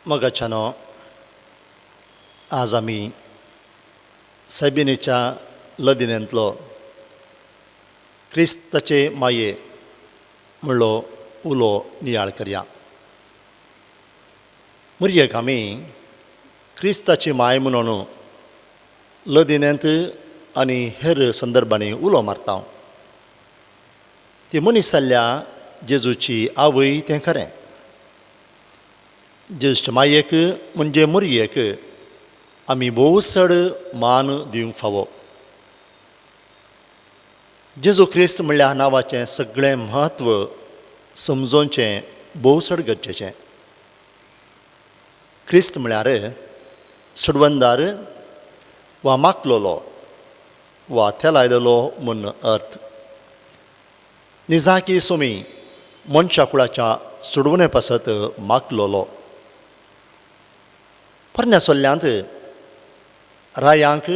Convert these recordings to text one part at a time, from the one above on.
मोगाच्यानो, आज आमी सॅबिनेच्या लदिनेंतलो क्रिस्ताचे माये म्हणलो उलो नियाळ करया. मुरयेक आमी क्रिस्ताची माय म्हणून लदिनेंत आनी हेर संदर्भांनी उलो मारता. ती मनीस जाल्ल्या जेजूची आवय तें खरें. जेजूच्या मायेक म्हणजे मुरयेक आमी भोव चड मान दिवंक फावो. जेजू क्रिस्त म्हणल्या नांवाचें सगळें म्हत्व समजोवचें भोव चड गरजेचें. क्रिस्त म्हळ्यार सुडवंदार वा माकलोलो वा थेलायलेलो म्हूण अर्थ. निजाकी सोमी मनशा कुळाच्या सोडवणे पासत माकलोलो. पोरण्या सोल्ल्यांत रायांक,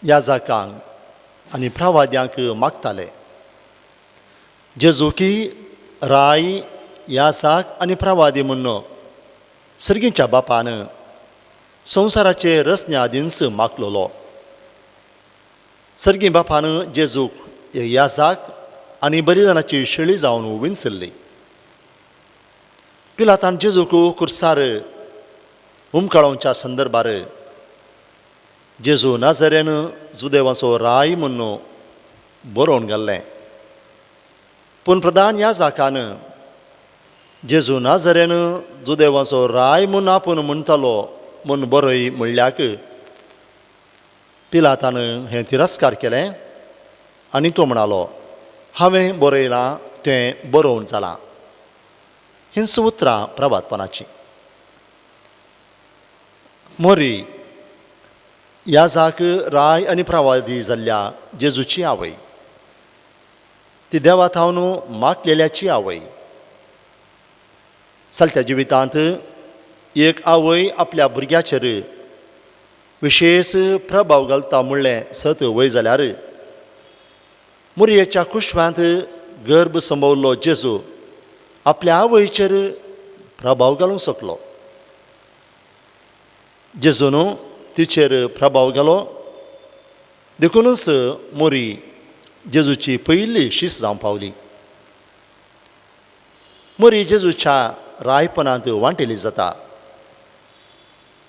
याजाकांक आनी प्रवाद्यांक मागताले. जेजुकी राय, यासाक आनी प्रवादी म्हूण सर्गीच्या बापान संवसाराचे रचने आदींच मागलोलो. सर्गी बापान जेजूक यासाक आनी बलिदानाची शेळी जावन विंचल्ली. पिलातान जेजूक कुर्सार हुमकाळोवच्या संदर्भार जेजू नाजरेन जुदेवाचो राय म्हूण बरोवन घाल्लें. पूण प्रधान याजाकान जेजू नाजरेन जुदेवाचो राय म्हूण आपूण म्हणटालो म्हूण बरय म्हणल्याक पिलातान हें तिरस्कार केलें आनी तो म्हणालो, हांवें बरयलां तें बरोवन जालां. हींच उतरां प्रभातपणाचीं. मोरी याजाक, राय आनी प्रवादी जाल्ल्या जेजूची आवय. ती देवा थावन मागलेल्याची आवय. चलत्या जिवितांत एक आवय आपल्या भुरग्याचेर विशेश प्रभाव घालता म्हणलें सत वय जाल्यार मुरयेच्या कुशव्यांत गर्भ संभवल्लो जेजू आपल्या आवयचेर प्रभाव घालूंक शकलो. जेजून तिचेर प्रभाव घालो देखूनच मोरी जेजूची पयली शीस जावंक पावली. मोरी जेजूच्या रायपणांत वांटेली जाता.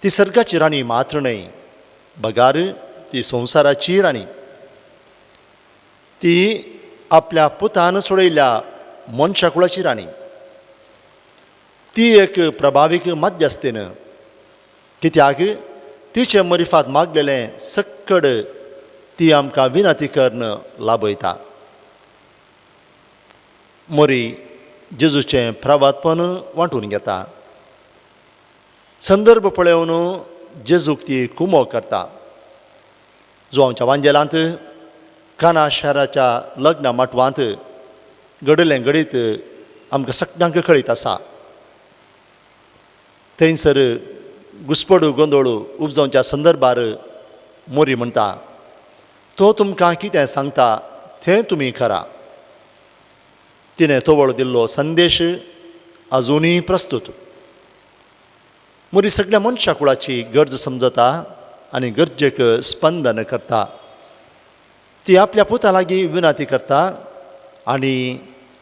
ती सर्गाची राणी मात्र न्हय, बगार ती संवसाराची राणी. ती आपल्या पुतान सोडयल्ल्या मनशाकुळाची राणी. ती एक प्रभावीक मध्यस्थीन, कित्याक तिचे मरिफात मागलेलें सक्कड ती आमकां विनंती करून लाभयता. मोरी जेजूचें प्रभातपण वांटून घेता. संदर्भ पळोवन जेजूक ती कुमो करता. जो आमच्या वांजेलांत काना शाराच्या लग्न माटवांत घडिल्लें घडीत आमकां सगळ्यांक कळीत आसा. थंयसर घुसपडू गोंदळ उपजावच्या संदर्भार मोरी म्हणटा, तो तुमकां कितें सांगता तें तुमी करा. तिणें तवळ दिल्लो संदेश अजुनूय प्रस्तूत. मोरी सगळ्या मनशा कुळाची गरज समजता आनी गरजेक स्पंदन करता. ती आपल्या पुता लागीं विनंती करता आनी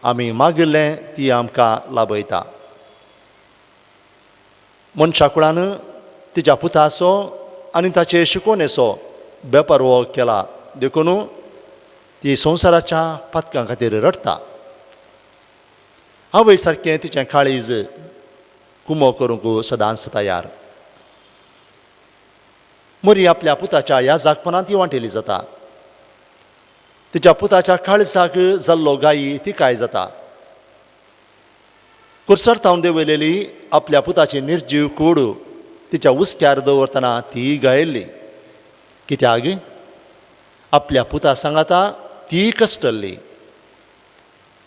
आमी मागिल्लें ती आमकां लाभयता. मनशा कुळान तिच्या पुताचो आनी ताचे शिकवणेचो बेपारवो केला देखून ती संवसाराच्या पातकां खातीर रडटा. आवय सारकें तिचें काळीज कुमो करूंक सदांच तयार. मोरी आपल्या पुताच्या ह्या जागपणांत ती वांटेली जाता. तिच्या पुताच्या काळजाक जाल्लो गायी तिकाय जाता. कुर्सार थावन देंवयलेली आपल्या पुताची निर्जीव कूड तिच्या हुस्क्यार दवरतना ती गायल्ली, कित्याक आपल्या पुता सांगाता ती कश्टल्ली.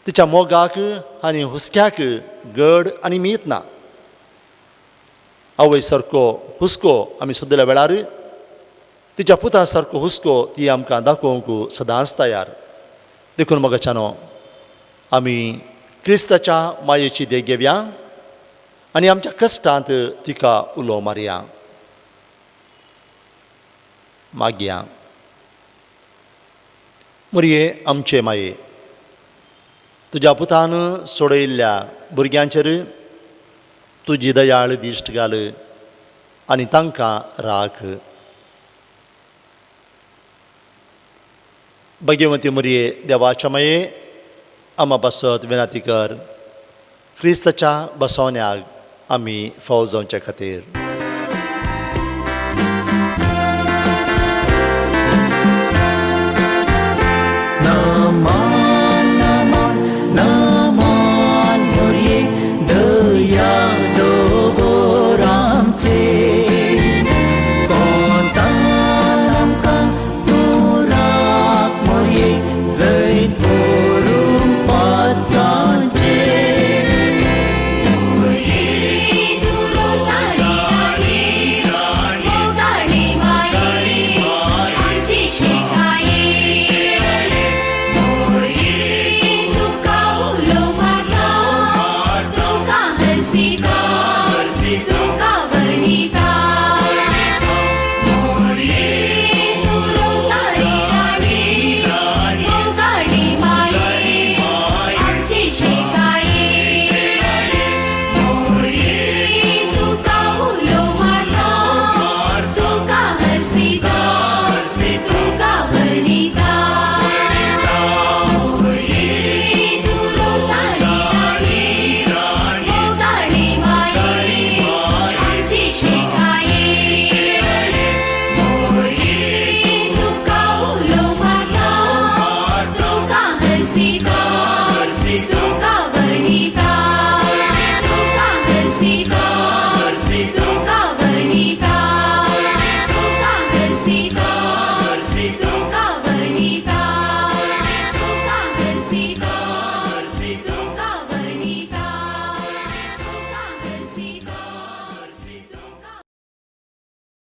तिच्या मोगाक आनी हुस्क्याक गड आनी मीत ना. आवय सारको हुस्को आमी सोदल्या वेळार तिच्या पुता सारको हुस्को ती आमकां दाखोवंक सदांच तयार. देखून मोगाच्यानो, आमी क्रिस्ताच्या मायेची देख घेवया आनी आमच्या कश्टांत तिका उलो मारया. मागया. मोरये आमचे माये, तुज्या पुतान सोडयल्ल्या भुरग्यांचेर तुजी दयाळ दिश्ट घाल आनी तांकां राख. भगवती मोरये, देवाच्या माये, आमा पासत विनंती कर, क्रिस्ताच्या बसवण्याक आमी फावो जावचे खातीर.